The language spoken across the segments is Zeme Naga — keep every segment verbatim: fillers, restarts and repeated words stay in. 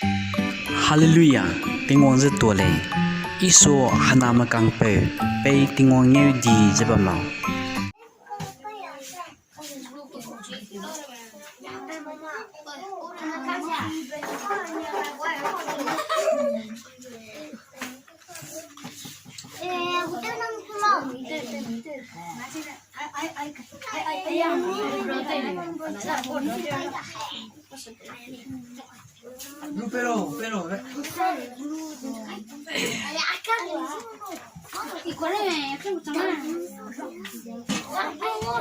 Hallelujah, Tingwang ze tuâ lei. Isu hena mekangpeu, pei Tingwang ngeu di ze bam lau.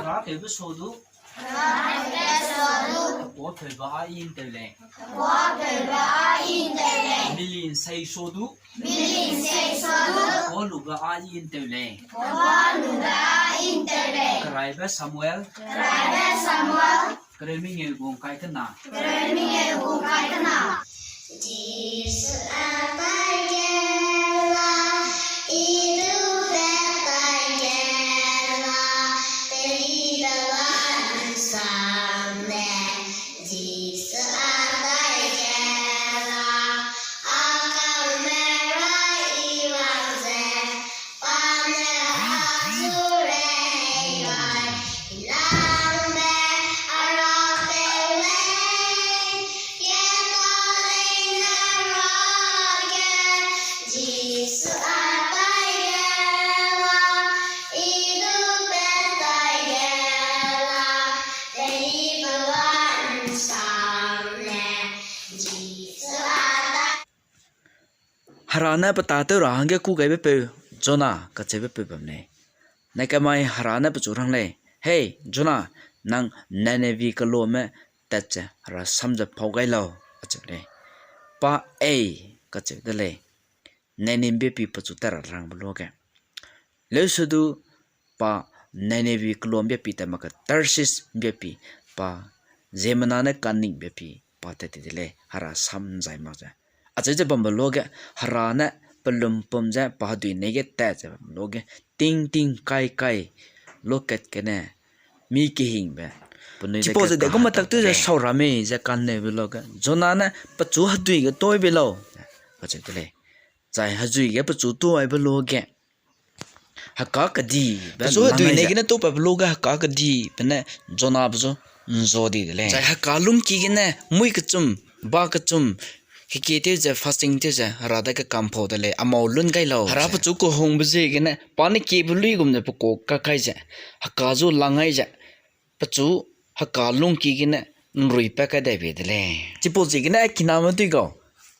Ra tewbe so du. Ra tewbe so du. Hepuâ peube a i ’ntew lei. Hepuâ peube a i ’ntew lei. Mili ’nsei so du. Mili ’nsei so du. Hepuâ lube a i ’ntew lei. Hepuâ lube a i ’ntew lei. Keraibe Samuel. Keraibe Samuel. Kereu mengeu gu ’ngkai kena. Kereu mengeu gu ’ngkai kena. Jisu a tai ge la, i du be tai ge la, pei da la ’nsam ne. Jisu a tai ge la, a kame ra i wang ze, pa ne a zu rei gai, i lang be a ra peu lei, ye ta lei na ra ge, Jisu a tai ge la, i du be tai ge la, pei da la ’nsam ne. Jisu a tai Hera ne pe tâtew ra hangge kû gaibe peu Jona kacheube peu bam lei. Nakamai Hera ne pechu rang lei, "Hei, Jona, nang Ninevi keloame tat ze Hera sam ze pau gai lau," acheu lei. Pa ei kacheu de lei. Ninevi ’mbiapi pechu tat ra rangbe luage. Leuse du pa Ninevi keloa ’mbiapi tat mak ge Tarshish ’mbiapi pa ziemmena ne kaning ’mbiapi pa tat ti de lei, Hera sam zai mak ze. Acheu ze bambe luage, Hera ne pe lumpum ze pa hedui nei ge tat ze bambe luage, ting ting kai kai lukat gene, mi kehingbe penui chipau ze de gu matak tew ze sau ra mei ze kaneube luage, Jona ne pechu hedui ge tuibe lau, kacheu de lei. Zai hedui ge pechu tuibe luage, heka kedibe pechu hedui nei gene tuibe luage heka kedibe ne Jonabe zu ’nzua di de lei. Zai heka lungki gene mui kechum, ba kechum, hekie tew ze fasting tew ze Hera dage kampau de lei, a mau lun gai lau. Hera pechu kehungbe ziegene pa ne kiebe luigum ze pe kuâ kakai ze, heka zu lang gai ze, pechu heka lungki gene ’nruipat kai dai bei de lei. Chipau ziegene kiname dui gau,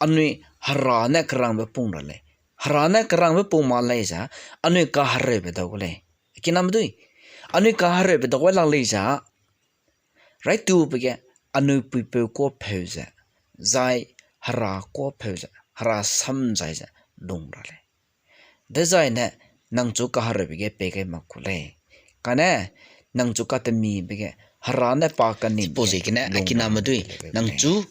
anui Hera ne kerangbe pung ra lei. Hera ne kerangbe pung ma lei ze, anui kahereube dau gu lei. Kiname dui, anui kahereube dau gai lak lei ze, raitube ge anui puipeu kuâ pheu ze, zai Hera kuâ pheu ze, Hera sam zai ze lung ra lei. Dezaine nangchu kahereube ge pei gai mak ku lei. Kane nangchu katemibe ge Hera ne pa kaning chipau ziegene kiname dui, nangchu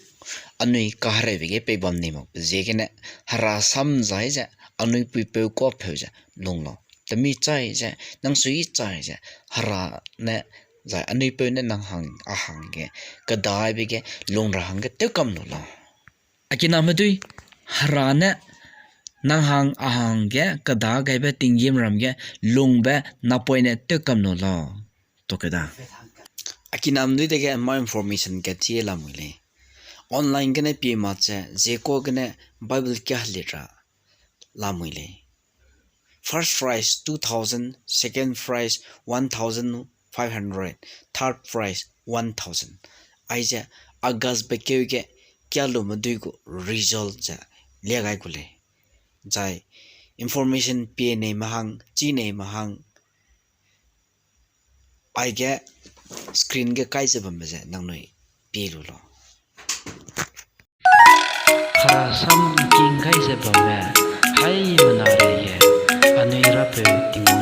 anui kahereube ge pei bam ni mak ziegene Hera sam zai ze anui puipeu kuâ pheu ze lung lau. Temi chai ze, nang suiyi chai ze, Hera ne zai anui peu ne nang hang a hangge kedaibe ge lung ra hangge tewkam lu lau. A kiname dui, Hera ne nang hang a hangge keda gaibe tinggîmram ge lungbe napoine tewkam lu lau. Tokeda. A kiname dui dege mâ information kat chi lamui lei. Online gene pie mak ze, ziekua gene Bible kia helit ra lamui lei. First prize two thousand, second prize one thousand five hundred, third prize one thousand. Aize August be keu ge kia lume dui gu result ze lia gai gu lei. Zai information pie neime hang, chi neime hang, aige screen ge kai ze bambe ze nangnui pie lu lau. Hera sam ’ngking gai ze bamme, haimena reige, anui Rapeu Tingwang